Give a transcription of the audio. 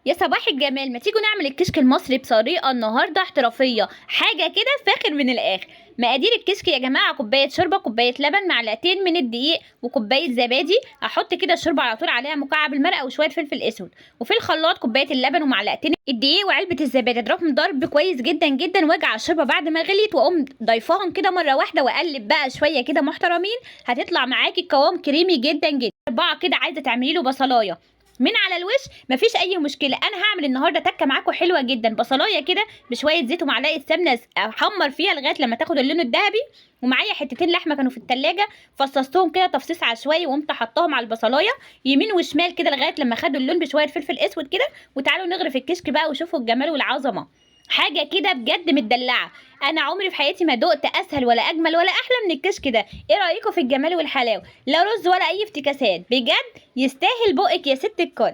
يا صباح الجمال، ما تيجوا نعمل الكشك المصري بطريقة النهارده احترافية، حاجة كده فاخر من الاخر. مقادير الكشك يا جماعة: كوباية شوربة، كوباية لبن، معلقتين من الدقيق، وكوبايه زبادي. احط كده الشوربة على طول عليها مكعب المرقه وشوية فلفل اسود، وفي الخلاط كوباية اللبن ومعلقتين الدقيق وعلبة الزبادي، اضربهم ضرب كويس جدا جدا، واجي على الشوربة بعد ما غليت واقوم ضايفاهم كده مرة واحدة، واقلب بقى شوية كده محترمين. هتطلع معاكي القوام كريمي جدا جدا. 4 كده عايزه تعملي له بصلايه من على الوش، مفيش اي مشكلة. انا هعمل النهارده تكه معاكم حلوة جدا، بصلايه كده بشوية زيت ومعلقة سمنه احمر فيها لغاية لما تاخد اللون الذهبي، ومعايا حتتين لحمه كانوا في التلاجة فصصتهم كده تفصيص عشوائي وقمت حطاهم على البصلايه يمين وشمال كده لغاية لما خدوا اللون بشوية فلفل اسود كده. وتعالوا نغرف الكشك بقى وشوفوا الجمال والعظمة، حاجة كده بجد متدلعه. انا عمري في حياتي ما دقت اسهل ولا اجمل ولا احلى من الكشك ده. ايه رايكم في الجمال والحلاوه؟ لا رز ولا اي افتكاسات، بجد يستاهل بقك يا ست الكل.